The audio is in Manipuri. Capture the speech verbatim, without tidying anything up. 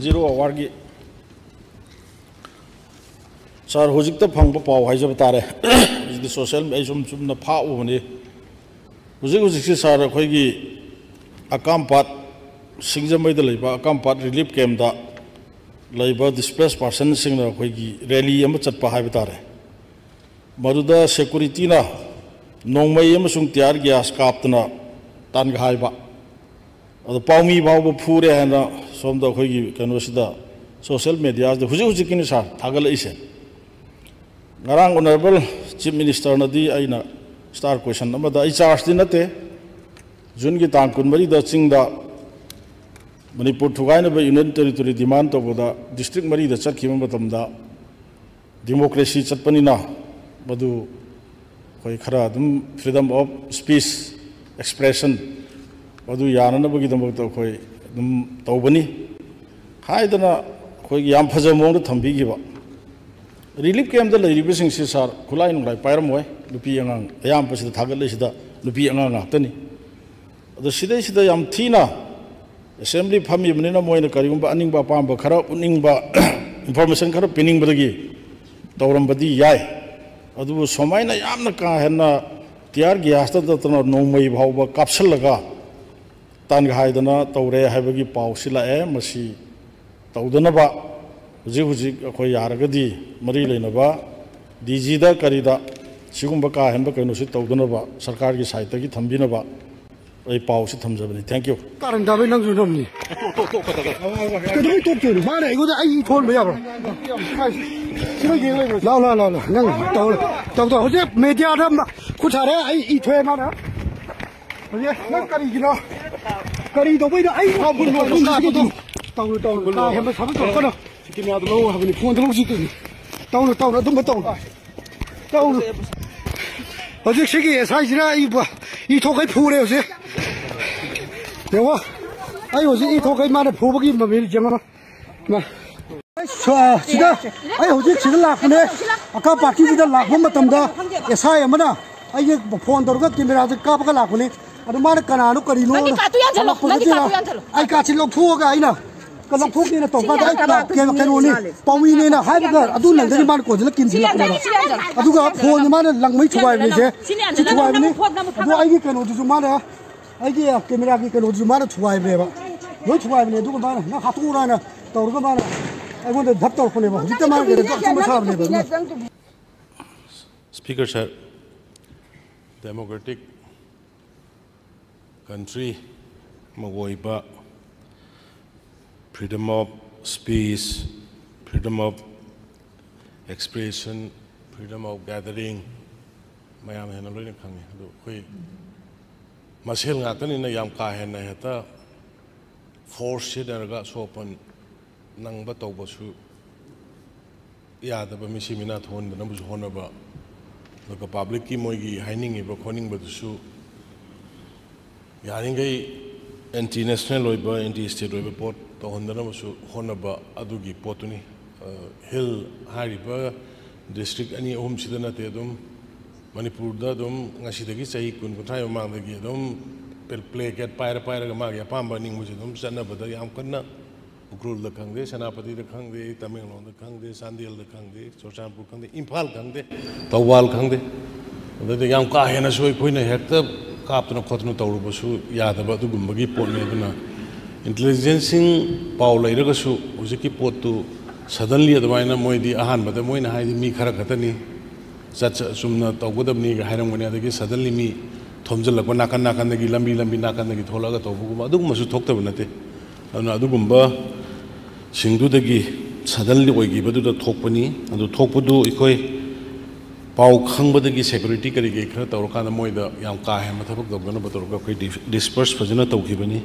ꯖꯤꯔꯣ ꯑꯋꯥꯔꯒꯤ꯫ ꯁꯥꯔ, ꯍꯧꯖꯤꯛꯇ ꯐꯪꯕ ꯄꯥꯎ ꯍꯥꯏꯖꯕ ꯇꯥꯔꯦ꯫ ꯍꯧꯖꯤꯛꯇꯤ ꯁꯣꯁꯦꯜ, ꯑꯩ ꯁꯨꯝ ꯆꯨꯝꯅ ꯐꯥꯛꯎꯕꯅꯤ꯫ ꯍꯧꯖꯤꯛ ꯍꯧꯖꯤꯛꯁꯤ ꯁꯥꯔ, ꯑꯩꯈꯣꯏꯒꯤ ꯑꯀꯥꯝꯄꯥꯠ, ꯁꯤꯡꯖꯃꯩꯗ ꯂꯩꯕ ꯑꯀꯥꯝꯄꯥꯠ ꯔꯤꯂꯤꯐ ꯀꯦꯝꯞꯇ ꯂꯩꯕ ꯗꯤꯁꯄ꯭ꯂꯦꯁ ꯄꯥꯔꯁꯟꯁꯤꯡꯅ ꯑꯩꯈꯣꯏꯒꯤ ꯔꯦꯂꯤ ꯑꯃ ꯆꯠꯄ ꯍꯥꯏꯕ ꯇꯥꯔꯦ꯫ ꯃꯗꯨꯗ ꯁꯦꯀꯨꯔꯤꯇꯤꯅ ꯅꯣꯡꯃꯩ ꯑꯃꯁꯨꯡ ꯇꯤꯌꯥꯔ ꯒ꯭ꯌꯥꯁ ꯀꯥꯞꯇꯅ ꯇꯥꯟꯒ ꯍꯥꯏꯕ꯫ ꯑꯗꯣ ꯄꯥꯎꯃꯤ ꯐꯥꯎꯕ ꯐꯨꯔꯦ ꯍꯥꯏꯅ ꯁꯣꯝꯗ ꯑꯩꯈꯣꯏꯒꯤ ꯀꯩꯅꯣꯁꯤꯗ, ꯁꯣꯁꯦꯜ ꯃꯦꯗꯤꯌꯥꯁꯤꯗ ꯍꯧꯖꯤꯛ ꯍꯧꯖꯤꯛꯀꯤꯅꯤ ꯁꯥꯔ ꯊꯥꯒꯠꯂꯛꯏꯁꯦ꯫ ꯉꯔꯥꯡ ꯑꯣꯅꯔꯦꯕꯜ ꯆꯤꯐ ꯃꯤꯅꯤꯁꯇꯔꯅꯗꯤ, ꯑꯩꯅ ꯁ꯭ꯇꯥꯔ ꯀ꯭ꯋꯦꯁꯟ ꯑꯃꯗ, ꯑꯩ ꯆꯥꯔꯖꯇꯤ ꯅꯠꯇꯦ, ꯖꯨꯟꯒꯤ ꯇꯥꯡ ꯀꯨꯟꯃꯔꯤꯗ ꯆꯤꯡꯗ ꯃꯅꯤꯄꯨꯔ ꯊꯨꯒꯥꯏꯅꯕ ꯌꯨꯅꯤꯌꯟ ꯇꯦꯔꯤꯇꯣꯔꯤ ꯗꯤꯃꯥꯟ ꯇꯧꯕꯗ ꯗꯤꯁꯇ꯭ꯔꯤꯛ ꯃꯔꯤꯗ ꯆꯠꯈꯤꯕ ꯃꯇꯝꯗ, ꯗꯤꯃꯣꯀ꯭ꯔꯦꯁꯤ ꯆꯠꯄꯅꯤꯅ ꯃꯗꯨ ꯑꯩꯈꯣꯏ ꯈꯔ ꯑꯗꯨꯝ freedom of speech, expression, ꯃꯗꯨ ꯌꯥꯅꯅꯕꯒꯤꯗꯃꯛꯇ ꯑꯩꯈꯣꯏ ꯑꯗꯨꯝ ꯇꯧꯕꯅꯤ ꯍꯥꯏꯗꯅ ꯑꯩꯈꯣꯏꯒꯤ ꯌꯥꯝ ꯐꯖꯕ ꯃꯑꯣꯡꯗ ꯊꯝꯕꯤꯈꯤꯕ꯫ ꯔꯤꯂꯤꯐ ꯀꯦꯝꯞꯇ ꯂꯩꯔꯤꯕꯁꯤꯡꯁꯤ ꯁꯥꯔ, ꯈꯨꯠꯂꯥꯏ ꯅꯨꯡꯂꯥꯏ ꯄꯥꯏꯔꯝꯃꯣꯏ, ꯅꯨꯄꯤ ꯑꯉꯥꯡ ꯑꯌꯥꯝꯕꯁꯤꯗ ꯊꯥꯒꯠꯂꯤꯁꯤꯗ ꯅꯨꯄꯤ ꯑꯉꯥꯡ ꯉꯥꯛꯇꯅꯤ꯫ ꯑꯗꯣ ꯁꯤꯗꯩꯁꯤꯗ ꯌꯥꯝ ꯊꯤꯅ ꯑꯦꯁꯦꯝꯕ꯭ꯂꯤ ꯐꯝꯃꯤꯕꯅꯤꯅ ꯃꯣꯏꯅ ꯀꯔꯤꯒꯨꯝꯕ ꯑꯅꯤꯡꯕ ꯑꯄꯥꯝꯕ ꯈꯔ ꯎꯠꯅꯤꯡꯕ, ꯏꯟꯐꯣꯔꯃꯦꯁꯟ ꯈꯔ ꯄꯤꯅꯤꯡꯕꯗꯒꯤ ꯇꯧꯔꯝꯕꯗꯤ ꯌꯥꯏ꯫ ꯑꯗꯨꯕꯨ ꯁꯨꯃꯥꯏꯅ ꯌꯥꯝꯅ ꯀꯥ ꯍꯦꯟꯅ ꯇꯤꯌꯥꯔ ꯒ꯭ꯌꯥꯁꯇ ꯅꯠꯇꯅ ꯅꯣꯡꯃꯩ ꯐꯥꯎꯕ ꯀꯥꯞꯁꯤꯜꯂꯒ ꯇꯥꯟꯒ ꯍꯥꯏꯗꯅ ꯇꯧꯔꯦ ꯍꯥꯏꯕꯒꯤ ꯄꯥꯎꯁꯤ ꯂꯥꯛꯑꯦ꯫ ꯃꯁꯤ ꯇꯧꯗꯅꯕ ꯍꯧꯖꯤꯛ ꯍꯧꯖꯤꯛ ꯑꯩꯈꯣꯏ ꯌꯥꯔꯒꯗꯤ ꯃꯔꯤ ꯂꯩꯅꯕ ꯗꯤ ꯖꯤꯗ ꯀꯔꯤꯗ ꯁꯤꯒꯨꯝꯕ ꯀꯥ ꯍꯦꯟꯕ ꯀꯩꯅꯣꯁꯤ ꯇꯧꯗꯅꯕ ꯁꯔꯀꯥꯔꯒꯤ ꯁꯥꯏꯠꯇꯒꯤ ꯊꯝꯕꯤꯅꯕ ꯑꯩ ꯄꯥꯎꯁꯤ ꯊꯝꯖꯕꯅꯤ꯫ Thank you꯫ ꯀꯥꯔꯟ ꯇꯥꯕꯩ ꯅꯪꯁꯨ ꯅꯝꯅꯤ꯫ ꯀꯩꯗꯧꯕꯩ ꯇꯣꯛꯇꯣꯏꯅꯣ? ꯃꯥꯅ ꯑꯩꯉꯣꯟꯗ ꯑꯩ ꯊꯣꯟꯕ ꯌꯥꯕ꯭ꯔꯣ? ꯁꯤꯗ ꯌꯦꯡ ꯂꯩꯕ꯭ꯔꯣ? ꯂꯥꯎ, ꯂꯥꯎ, ꯂꯥꯎ, ꯂꯥꯎ꯫ ꯅꯪ ꯇꯧ, ꯇꯧ, ꯇꯧ꯫ ꯍꯧꯖꯤꯛ ꯃꯦꯗꯤꯌꯥꯗ ꯃ-, ꯈꯨꯠ ꯊꯥꯔꯦ, ꯑꯩ ꯏ ꯊꯣꯛꯑꯦ ꯃꯥꯅ꯫ ꯍꯧꯖꯤꯛ ꯅꯪ ꯀꯔꯤꯒꯤꯅꯣ? ꯀꯔꯤ ꯇꯧꯕꯩꯅꯣ? ꯑꯩ ꯐꯣꯟ ꯇꯧ, ꯇꯧ, ꯇꯧ, ꯇꯧ꯫ ꯇꯧꯅꯨ, ꯇꯧꯅꯨ, ꯀꯥ ꯍꯦꯟꯕ ꯊꯕꯛ ꯇꯧꯔꯛꯀꯅꯨ꯫ ꯁꯤ ꯀꯦꯃꯦꯔꯥꯗꯣ ꯂꯧ ꯍꯥꯏꯕꯅꯤ, ꯐꯣꯟꯗꯣ ꯂꯧꯁꯤ ꯀꯩꯅꯣ꯫ ꯇꯧꯅꯨ, ꯇꯧꯅꯨ, ꯑꯗꯨꯝꯕ ꯇꯧꯅꯨ꯫ ꯇꯧꯅꯨ꯫ ꯍꯧꯖꯤꯛ ꯁꯤꯒꯤ ꯑꯦꯁ ꯑꯥꯏꯁꯤꯅ ꯑꯩꯕꯨ ꯏ ꯊꯣꯛꯈꯩ ꯐꯨꯔꯦ ꯍꯧꯖꯤꯛ꯫ ꯌꯦꯡꯉꯣ꯫ ꯑꯩ ꯍꯧꯖꯤꯛ ꯏ ꯊꯣꯛꯈꯩ ꯃꯥꯅ ꯐꯨꯕꯒꯤ ꯃꯃꯤ ꯌꯦꯡꯉꯣ꯫ ꯃꯥ꯫ ꯁ-, ꯁꯤꯗ ꯑꯩ ꯍꯧꯖꯤꯛ ꯁꯤꯗ ꯂꯥꯛꯄꯅꯦ꯫ ꯑꯀꯥ ꯄꯥꯔꯇꯤꯁꯤꯗ ꯂꯥꯛꯄ ꯃꯇꯝꯗ ꯑꯦꯁ ꯑꯥꯏ ꯑꯃꯅ ꯑꯩꯒꯤ ꯐꯣꯟ ꯇꯧꯔꯒ ꯀꯦꯃꯦꯔꯥꯁꯦ ꯀꯥꯞꯄꯒ ꯂꯥꯛꯄꯅꯦ꯫ ꯑꯗꯨ ꯃꯥꯅ ꯀꯅꯥꯅꯣ ꯀꯔꯤꯅꯣ ꯅꯪꯒꯤ ꯀꯥꯔꯠꯇꯨ ꯌꯥꯟꯁꯤꯜꯂꯣ, ꯅꯪꯒꯤ ꯍꯪꯉꯛꯄꯗꯨꯗ ꯀꯥꯔꯠꯇꯨ ꯌꯥꯟꯁꯤꯜꯂꯣ꯫ ꯑꯩ ꯀꯥꯔꯠꯁꯤ ꯂꯧꯊꯣꯛꯑꯒ ꯑꯩꯅ ꯂꯧꯊꯣꯛꯀꯦꯅ ꯇꯧꯕ ꯀꯥꯟꯗ ꯑꯩ ꯀꯩꯅꯣ, ꯀꯩꯅꯣꯅꯤ, ꯄꯥꯎꯃꯤꯅꯦꯅ ꯍꯥꯏꯕꯗ ꯑꯗꯨ ꯂꯪꯗꯒꯤ ꯃꯥꯅ ꯀꯣꯟꯁꯤꯜꯂ ꯀꯤꯟꯁꯤꯜꯂꯛꯄꯅꯦꯕ꯫ ꯑꯗꯨꯒ ꯐꯣꯟꯁꯦ ꯃꯥꯅ ꯂꯪꯕꯩ ꯊꯨꯒꯥꯏꯕꯅꯤꯁꯦ, ꯁꯤ ꯊꯨꯒꯥꯏꯕꯅꯤ꯫ ꯑꯗꯣ ꯑꯩꯒꯤ ꯀꯩꯅꯣꯗꯨꯁꯨ ꯃꯥꯅ, ꯑꯩꯒꯤ ꯀꯦꯃꯦꯔꯥꯒꯤ ꯀꯩꯅꯣꯗꯨꯁꯨ ꯃꯥꯅ ꯊꯨꯒꯥꯏꯕꯅꯦꯕ, ꯂꯣꯏ ꯊꯨꯒꯥꯏꯕꯅꯦ꯫ ꯑꯗꯨꯒ ꯃꯥꯅ ꯅꯪ ꯍꯥꯠꯇꯣꯛꯎꯔꯅ ꯇꯧꯔꯒ ꯃꯥꯅ ꯑꯩꯉꯣꯟꯗ ꯙꯞ ꯇꯧꯔꯛꯄꯅꯦꯕ꯫ ꯍꯧꯖꯤꯛꯇ ꯃꯥꯅ ꯀꯩꯅꯣ ꯑꯆꯨꯝꯕ ꯁꯥꯕꯅꯦꯕ꯫ Speaker sir, democratic country ꯑꯃ ꯑꯣꯏꯕ, freedom of speech, freedom of expression, freedom of gathering, ꯃꯌꯥꯝ ꯍꯦꯟꯅ ꯂꯣꯏꯅ ꯈꯪꯉꯤ꯫ ꯑꯗꯨ ꯑꯩꯈꯣꯏ ꯃꯁꯦꯜ ꯉꯥꯛꯇꯅꯤꯅ ꯌꯥꯝ ꯀꯥ ꯍꯦꯟꯅ ꯍꯦꯛꯇ force ꯁꯤꯖꯤꯟꯅꯔꯒ ꯑꯁꯣꯛ ꯑꯄꯟ ꯅꯪꯕ ꯇꯧꯕꯁꯨ ꯌꯥꯗꯕ, ꯃꯤꯁꯤ ꯃꯤꯅꯥ ꯊꯣꯛꯍꯟꯗꯅꯕꯁꯨ ꯍꯣꯠꯅꯕ, ꯑꯗꯨꯒ publicꯀꯤ ꯃꯣꯏꯒꯤ ꯍꯥꯏꯅꯤꯡꯉꯤꯕ ꯈꯣꯠꯅꯤꯡꯕꯗꯨꯁꯨ ꯌꯥꯔꯤꯈꯩ anti national ꯑꯣꯏꯕ, anti state ꯑꯣꯏꯕ ꯄꯣꯠ ꯇꯧꯍꯟꯗꯅꯕꯁꯨ ꯍꯣꯠꯅꯕ, ꯑꯗꯨꯒꯤ ꯄꯣꯠꯇꯨꯅꯤ꯫ ꯑ, Hill ꯍꯥꯏꯔꯤꯕ district ꯑꯅꯤ ꯑꯍꯨꯝꯁꯤꯗ ꯅꯠꯇꯦ, ꯑꯗꯨꯝ ꯃꯅꯤꯄꯨꯔꯗ ꯑꯗꯨꯝ ꯉꯁꯤꯗꯒꯤ ꯆꯍꯤ ꯀꯨꯟ ꯀꯨꯟꯊ꯭ꯔꯥꯒꯤ ꯃꯃꯥꯡꯗꯒꯤ ꯑꯗꯨꯝ placard ꯄꯥꯏꯔ ꯄꯥꯏꯔꯒ ꯃꯥꯒꯤ ꯑꯄꯥꯝꯕ ꯑꯅꯤꯡꯕꯁꯦ ꯑꯗꯨꯝ ꯆꯠꯅꯕꯗ ꯌꯥꯝ ꯀꯟꯅ ꯎꯈ꯭ꯔꯨꯜꯗ ꯈꯪꯗꯦ, ꯁꯦꯅꯥꯄꯇꯤꯗ ꯈꯪꯗꯦ, ꯇꯃꯦꯡꯂꯣꯡꯗ ꯈꯪꯗꯦ, ꯆꯥꯟꯗꯦꯜꯗ ꯈꯪꯗꯦ, ꯆꯨꯔꯆꯥꯟꯄꯨꯔ ꯈꯪꯗꯦ, ꯏꯝꯐꯥꯜ ꯈꯪꯗꯦ, ꯊꯧꯕꯥꯜ ꯈꯪꯗꯦ, ꯑꯗꯨꯗ ꯌꯥꯝ ꯀꯥ ꯍꯦꯟꯅꯁꯨ ꯑꯩꯈꯣꯏꯅ ꯍꯦꯛꯇ ꯀꯥꯞꯇꯅ ꯈꯣꯠꯇꯅ ꯇꯧꯔꯨꯕꯁꯨ ꯌꯥꯗꯕ ꯑꯗꯨꯒꯨꯝꯕꯒꯤ ꯄꯣꯠꯅꯤ꯫ ꯑꯗꯨꯅ intelligenceꯁꯤꯡ ꯄꯥꯎ ꯂꯩꯔꯒꯁꯨ ꯍꯧꯖꯤꯛꯀꯤ ꯄꯣꯠꯇꯨ suddenly ꯑꯗꯨꯃꯥꯏꯅ ꯃꯣꯏꯗꯤ ꯑꯍꯥꯟꯕꯗ ꯃꯣꯏꯅ ꯍꯥꯏꯗꯤ ꯃꯤ ꯈꯔ ꯈꯛꯇꯅꯤ, ꯆꯠ-, ꯆꯨꯝꯅ ꯇꯧꯒꯗꯕꯅꯤꯒ ꯍꯥꯏꯔꯝꯒꯅꯤ꯫ ꯑꯗꯒꯤ suddenly ꯃꯤ ꯊꯣꯝꯖꯤꯜꯂꯛꯄ, ꯅꯥꯀꯟ ꯅꯥꯀꯟꯗꯒꯤ, ꯂꯝꯕꯤ ꯂꯝꯕꯤ ꯅꯥꯀꯟꯗꯒꯤ ꯊꯣꯛꯂꯛꯑꯒ ꯇꯧꯕꯒꯨꯝꯕ ꯑꯗꯨꯒꯨꯝꯕꯁꯨ ꯊꯣꯛꯇꯕ ꯅꯠꯇꯦ꯫ ꯑꯗꯨꯅ ꯑꯗꯨꯒꯨꯝꯕꯁꯤꯡꯗꯨꯗꯒꯤ suddenly ꯑꯣꯏꯈꯤꯕꯗꯨꯗ ꯊꯣꯛꯄꯅꯤ꯫ ꯑꯗꯨ ꯊꯣꯛꯄꯗꯨ ꯑꯩꯈꯣꯏ ꯄꯥꯎ ꯈꯪꯕꯗꯒꯤ security ꯀꯔꯤ ꯀꯔꯤ ꯈꯔ ꯇꯧꯔꯀꯥꯟꯗ ꯃꯣꯏꯗ ꯌꯥꯝ ꯀꯥ ꯍꯦꯟꯕ ꯊꯕꯛ ꯇꯧꯗꯅꯕ ꯇꯧꯔꯒ ꯑꯩꯈꯣꯏ ꯗꯤ-, disperse ꯐꯖꯅ ꯇꯧꯈꯤꯕꯅꯤ꯫